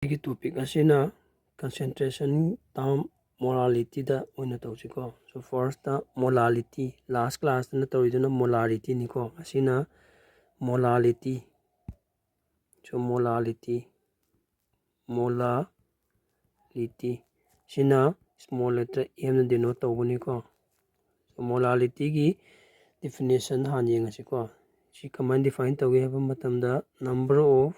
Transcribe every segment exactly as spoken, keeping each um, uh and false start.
ꯑꯩꯒꯤ topic ꯑꯁꯤꯅ concentration term molarity ꯗ ꯑꯣꯏꯅ ꯇꯧꯁꯤꯀꯣ꯫ So first ꯇ molarity, last class ꯇꯅ ꯇꯧꯔꯤꯗꯨꯅ molarity ꯅꯤꯀꯣ꯫ ꯑꯁꯤꯅ molarity꯫ So molarity, molarity ꯁꯤꯅ small letter M ꯅ denote ꯇꯧꯒꯅꯤꯀꯣ꯫ So molarity ꯒꯤ definition ꯍꯥꯟꯅ ꯌꯦꯡꯉꯁꯤꯀꯣ꯫ ꯁꯤ ꯀꯃꯥꯏꯅ define ꯇꯧꯒꯦ ꯍꯥꯏꯕ ꯃꯇꯝꯗ, number of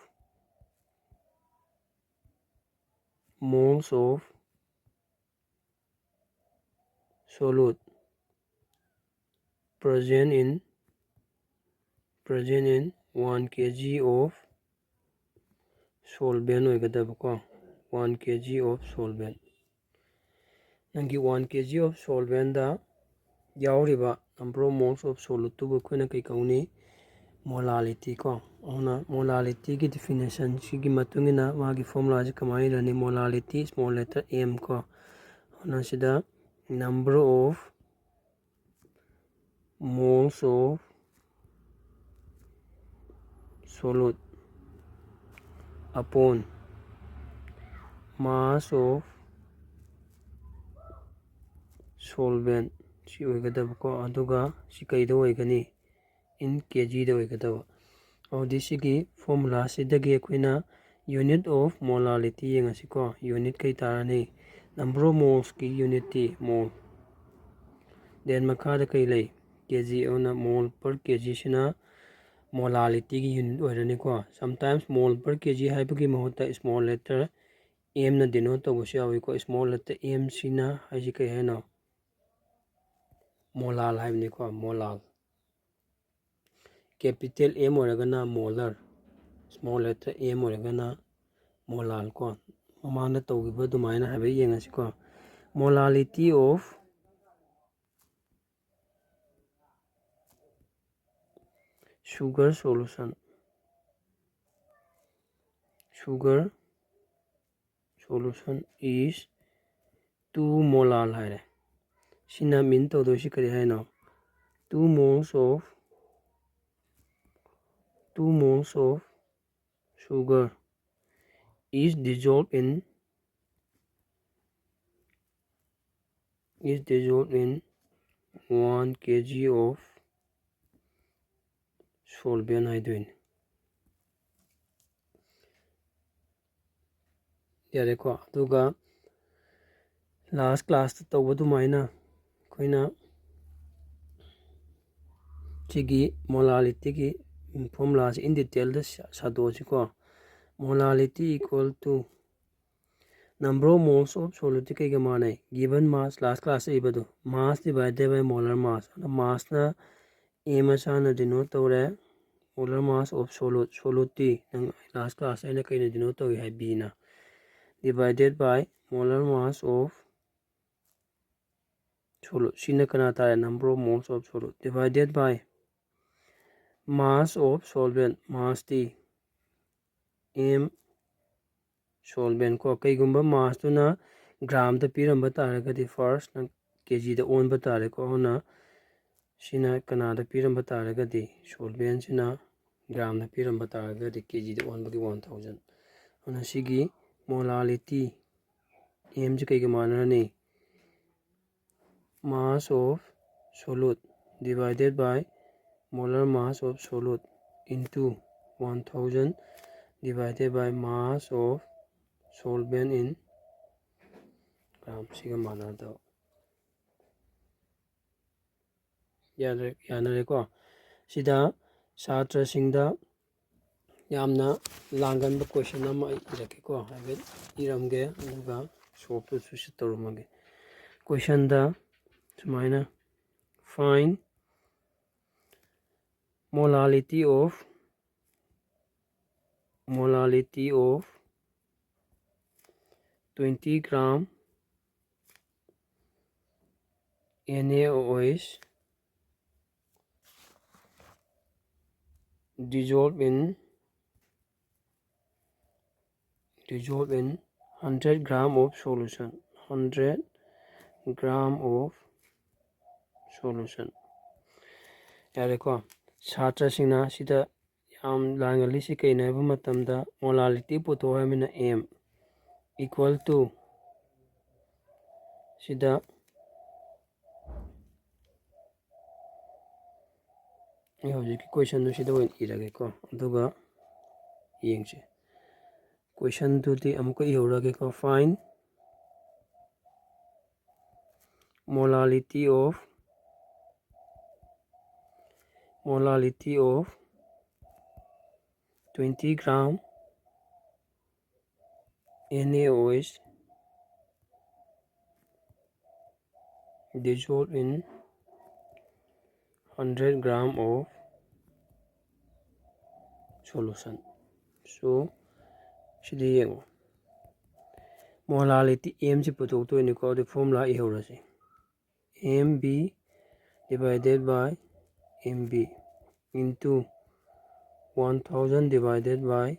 moles of solute present in, present in one K G of solvent ꯑꯣꯏꯒꯗꯕꯀꯣ꯫ One K G of solvent꯫ ꯅꯪꯒꯤ one K G of solvent ꯗ ꯌꯥꯎꯔꯤꯕ number of moles of solute ꯇꯨꯕꯨ ꯑꯩꯈꯣꯏꯅ ꯀꯩ ꯀꯧꯅꯤ? Molarity ꯀꯣ꯫ ꯑꯗꯨꯅ molarity ꯒꯤ definition ꯁꯤꯒꯤ ꯃꯇꯨꯡ ꯏꯟꯅ ꯃꯥꯒꯤ formula ꯁꯤ ꯀꯃꯥꯏꯅ ꯏꯔꯅꯤ? Molarity, small letter M ꯀꯣ꯫ ꯑꯗꯨꯅ ꯁꯤꯗ number of moles of solute upon mass of solvent ꯁꯤ ꯑꯣꯏꯒꯗꯕꯀꯣ꯫ ꯑꯗꯨꯒ ꯁꯤ ꯀꯩꯗ ꯑꯣꯏꯒꯅꯤ? In K G ꯗ ꯑꯣꯏꯒꯗꯕ꯫ ꯑꯗꯨꯗꯤ ꯁꯤꯒꯤ formula ꯁꯤꯗꯒꯤ ꯑꯩꯈꯣꯏꯅ unit of molarity ꯌꯦꯡꯉꯁꯤꯀꯣ꯫ Unit ꯀꯩ ꯇꯥꯔꯅꯤ? Number of moles ꯀꯤ unit ꯇꯤ mole꯫ Then ꯃꯈꯥꯗ ꯀꯩ ꯂꯩ? K G꯫ ꯑꯗꯨꯅ mole per K G ꯁꯤꯅ molarity ꯒꯤ unit ꯑꯣꯏꯔꯅꯤꯀꯣ꯫ Sometimes mole per K G ꯍꯥꯏꯕꯒꯤ ꯃꯍꯨꯠꯇ small letter M ꯅ denote ꯇꯧꯕꯁꯨ ꯌꯥꯎꯏꯀꯣ꯫ Small letter M ꯁꯤꯅ ꯍꯥꯏꯁꯤ ꯀꯩ ꯍꯥꯏꯅꯣ? Molar ꯍꯥꯏꯕꯅꯤꯀꯣ, molar꯫ Capital M ꯑꯣꯏꯔꯒꯅ molar, small letter M ꯑꯣꯏꯔꯒꯅ molar ꯀꯣ꯫ ꯃꯃꯥꯡꯗ ꯇꯧꯈꯤꯕ ꯑꯗꯨꯃꯥꯏꯅ ꯍꯥꯏꯐꯦꯠ ꯌꯦꯡꯉꯁꯤꯀꯣ꯫ Molarity of sugar solution, sugar solution is two molar ꯍꯥꯏꯔꯦ꯫ ꯁꯤꯅ mean ꯇꯧꯗꯣꯏꯁꯤ ꯀꯔꯤ ꯍꯥꯏꯅꯣ? Two moles of, two moles of sugar is dissolved in is dissolved in one K G of solvent ꯍꯥꯏꯗꯣꯏꯅꯤ꯫ ꯌꯥꯔꯦꯀꯣ꯫ ꯑꯗꯨꯒ ꯂꯥꯁ ꯀ꯭ꯂꯥꯁꯇ ꯇꯧꯕ ꯑꯗꯨꯃꯥꯏꯅ ꯑꯩꯈꯣꯏꯅ ꯁꯤꯒꯤ ꯃꯣꯂꯥꯂꯤꯇꯤꯒꯤ ꯐꯣꯔꯃꯨꯂꯥꯁꯤ ꯏꯟ ꯗꯤꯇꯦꯜꯗ ꯁꯥꯗꯣꯛꯑꯁꯤꯀꯣ꯫ Molality equal to number of moles of solute ꯀꯩꯒ ꯃꯥꯟꯅꯩ? Given mass, ꯂꯥꯁ ꯀ꯭ꯂꯥꯁꯇ ꯏꯕꯗꯣ, mass divided by molar mass꯫ ꯑꯗꯣ ꯃꯥꯁꯅ ꯑꯦ ꯃꯆꯥꯅ ꯗꯤꯅꯣꯠ ꯇꯧꯔꯦ꯫ Molar mass of solute, solute T ꯅꯪ ꯂꯥꯁ ꯀ꯭ꯂꯥꯁꯇ ꯑꯩꯅ ꯀꯩꯅ ꯗꯤꯅꯣꯠ ꯇꯧꯏ ꯍꯥꯏ? ꯕꯤꯅ꯫ Divided by molar mass of solute꯫ ꯁꯤꯅ ꯀꯅꯥ ꯇꯥꯔꯦ? Number of moles of solute divided by mass of solvent, ꯃꯥꯁꯇꯤ ꯑꯦꯝ ꯁꯣꯜꯚꯦꯟ ꯀꯣ꯫ ꯀꯩꯒꯨꯝꯕ ꯃꯥꯁꯇꯨꯅ ꯒ꯭ꯔꯥꯝꯗ ꯄꯤꯔꯝꯕ ꯇꯥꯔꯒꯗꯤ ꯐꯥꯔꯁ ꯅꯪ ꯀꯦ ꯖꯤꯗ ꯑꯣꯟꯕ ꯇꯥꯔꯦꯀꯣ꯫ ꯑꯗꯨꯅ ꯁꯤꯅ ꯀꯅꯥꯗ ꯄꯤꯔꯝꯕ ꯇꯥꯔꯒꯗꯤ, ꯁꯣꯜꯚꯦꯟꯁꯤꯅ ꯒ꯭ꯔꯥꯝꯗ ꯄꯤꯔꯝꯕ ꯇꯥꯔꯒꯗꯤ ꯀꯦ ꯖꯤꯗ ꯑꯣꯟꯕꯒꯤ ꯋꯥꯟ ꯊꯥꯎꯖꯟ꯫ ꯑꯗꯨꯅ ꯁꯤꯒꯤ ꯃꯣꯂꯥꯂꯤꯇꯤ ꯑꯦꯝꯁꯤ ꯀꯩꯒ ꯃꯥꯟꯅꯔꯅꯤ? Mass of solute divided by molar mass of solute into one thousand divided by mass of solvent in gram ꯁꯤꯒ ꯃꯥꯟꯅꯗꯕ꯫ ꯌꯥꯅꯔꯦ-, ꯌꯥꯅꯔꯦꯀꯣ꯫ ꯁꯤꯗ ꯁꯥꯇ꯭ꯔꯁꯤꯡꯗ ꯌꯥꯝꯅ ꯂꯥꯡꯒꯟꯕ ꯀꯣꯏꯁꯟ ꯑꯃ ꯑꯩ ꯏꯔꯛꯀꯦꯀꯣ꯫ ꯍꯥꯏꯐꯦꯠ ꯏꯔꯝꯒꯦ, ꯑꯗꯨꯒ ꯁꯣꯞꯇꯨꯁꯨ ꯁꯤ ꯇꯧꯔꯝꯃꯒꯦ꯫ ꯀꯣꯏꯁꯟꯗ ꯁꯨꯃꯥꯏꯅ, find molality of, molality of twenty gram NaOH dissolved in, dissolved in hundred gram of solution, hundred gram of solution꯫ ꯌꯥꯔꯦꯀꯣ꯫ ꯁꯥꯇ꯭ꯔꯁꯤꯡꯅ ꯁꯤꯗ ꯂꯥꯡꯒꯜꯂꯤꯁꯤ ꯀꯩꯅꯣ ꯍꯥꯏꯕ ꯃꯇꯝꯗ molarity ꯄꯨꯊꯣꯛꯑꯣ ꯍꯥꯏꯕꯅꯤꯅ M equal to ꯁꯤꯗ ꯑꯩ ꯍꯧꯖꯤꯛꯀꯤ questionꯗꯨ ꯁꯤꯗ ꯑꯣꯏꯅ ꯏꯔꯒꯦꯀꯣ, ꯑꯗꯨꯒ ꯌꯦꯡꯁꯤ꯫ Questionꯗꯨꯗꯤ ꯑꯃꯨꯛꯀ ꯏꯍꯧꯔꯒꯦꯀꯣ꯫ Find molarity of molarity of twenty gram NaOH dissolved in hundred gram of solution. So ꯁꯤꯗ ꯌꯦꯡꯉꯣ, molarity M ꯁꯤ ꯄꯨꯊꯣꯛꯇꯣꯏꯅꯤꯀꯣ꯫ ꯑꯗꯨ formula ꯏꯍꯧꯔꯁꯤ꯫ M B divided by M B into one thousand divided by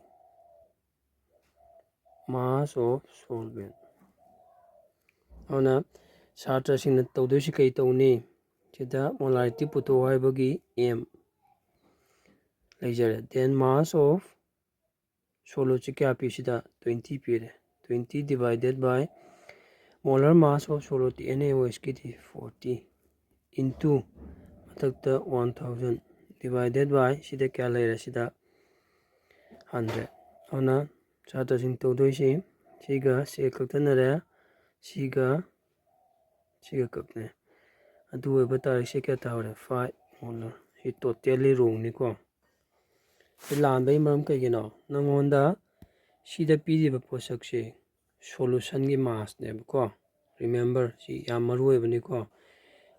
mass of solvent. ꯑꯗꯨꯅ ꯁꯥꯇ꯭ꯔꯁꯤꯡꯅ ꯇꯧꯗꯣꯏꯁꯤ ꯀꯩ ꯇꯧꯅꯤ? ꯁꯤꯗ molarity ꯄꯨꯊꯣꯛꯑꯣ ꯍꯥꯏꯕꯒꯤ M ꯂꯩꯖꯔꯦ꯫ Then mass of solute ꯁꯤ ꯀꯌꯥ ꯄꯤ? ꯁꯤꯗ twenty ꯄꯤꯔꯦ꯫ Twenty divided by molar mass of solute NaOH ꯀꯤꯗꯤ forty into ꯃꯊꯛꯇ one thousand divided by ꯁꯤꯗ ꯀꯌꯥ ꯂꯩꯔꯦ? ꯁꯤꯗ hundred꯫ ꯑꯗꯨꯅ ꯁꯥꯇ꯭ꯔꯁꯤꯡ ꯇꯧꯗꯣꯏꯁꯤ ꯁꯤꯒ ꯁꯤꯒ ꯀꯛꯊꯠꯅꯔꯦ, ꯁꯤꯒ ꯁꯤꯒ ꯀꯛꯅꯔꯦ꯫ ꯑꯗꯨ ꯑꯣꯏꯕ ꯇꯥꯔꯗꯤ ꯁꯤ ꯀꯌꯥ ꯇꯥꯍꯧꯔꯦ? Five molar꯫ ꯁꯤ totally wrongꯅꯤꯀꯣ꯫ ꯁꯤ ꯂꯥꯟꯕꯒꯤ ꯃꯔꯝ ꯀꯩꯒꯤꯅꯣ? ꯅꯪꯉꯣꯟꯗ ꯁꯤꯗ ꯄꯤꯔꯤꯕ ꯄꯣꯠꯁꯛꯁꯦ solutionꯒꯤ massꯅꯦꯕꯀꯣ꯫ Remember, ꯁꯤ ꯌꯥꯝ ꯃꯔꯨ ꯑꯣꯏꯕꯅꯤꯀꯣ꯫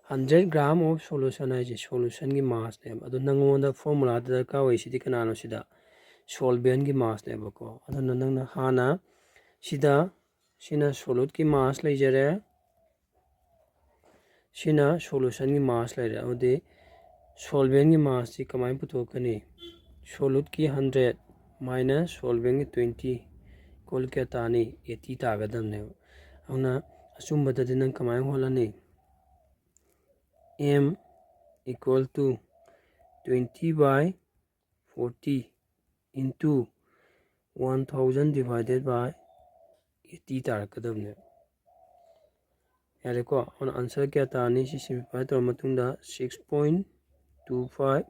Hundred gram of solution ꯍꯥꯏꯁꯦ solutionꯒꯤ massꯅꯦꯕ꯫ ꯑꯗꯣ ꯅꯪꯉꯣꯟꯗ formulaꯗ ꯗꯔꯀꯥꯔ ꯑꯣꯏꯁꯤꯗꯤ ꯀꯅꯥꯅꯣ? ꯁꯤꯗ solventꯀꯤ massꯅꯦꯕꯀꯣ꯫ ꯑꯗꯨꯅ ꯅꯪꯅ ꯍꯥꯟꯅ ꯁꯤꯗ, ꯁꯤꯅ soluteꯀꯤ mass ꯂꯩꯖꯔꯦ, ꯁꯤꯅ solutionꯒꯤ mass ꯂꯩꯔꯦ꯫ ꯑꯗꯨꯗꯤ solventꯀꯤ massꯁꯤ ꯀꯃꯥꯏꯅ ꯄꯨꯊꯣꯛꯀꯅꯤ? Soluteꯀꯤ hundred minus solventꯀꯤ twenty equal ꯀꯌꯥ ꯇꯥꯅꯤ? Eighty ꯇꯥꯒꯗꯕꯅꯦꯕ꯫ ꯑꯗꯨꯅ ꯑꯆꯨꯝꯕꯗꯗꯤ ꯅꯪ ꯀꯃꯥꯏꯅ ꯍꯣꯠꯂꯅꯤ? M equal to twenty by forty into one thousand divided by eighty ꯇꯥꯔꯛꯀꯗꯕꯅꯦꯕ꯫ ꯌꯥꯔꯦꯀꯣ? ꯑꯗꯨꯅ answer ꯀꯌꯥ ꯇꯥꯔꯅꯤ? ꯁꯤ simplify ꯇꯧꯔ ꯃꯇꯨꯡꯗ six point two five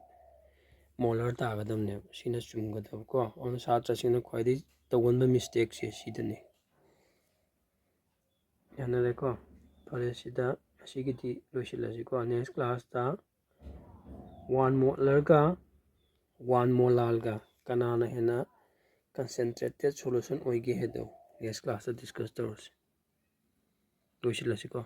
molar ꯇꯥꯒꯗꯕꯅꯦꯕ꯫ ꯁꯤꯅ ꯆꯨꯝꯒꯗꯕꯀꯣ꯫ ꯑꯗꯨꯅ ꯁꯥꯇ꯭ꯔꯁꯤꯡꯅ ꯈ꯭ꯋꯥꯏꯗꯒꯤ ꯇꯧꯒꯟꯕ mistakeꯁꯦ ꯁꯤꯗꯅꯤ꯫ ꯌꯥꯅꯔꯦꯀꯣ? ꯐꯔꯦ, ꯁꯤꯗ ꯉꯁꯤꯒꯤꯗꯤ ꯂꯣꯏꯁꯤꯜꯂꯁꯤꯀꯣ꯫ Next classꯇ one molarꯒ one molalꯒ ꯀꯅꯥꯅ ꯍꯦꯟꯅ concentrated solution ꯑꯣꯏꯒꯦ ꯍꯥꯏꯗꯣ next classꯇ discuss ꯇꯧꯔꯁꯤ꯫ ꯂꯣꯏꯁꯤꯜꯂꯁꯤꯀꯣ꯫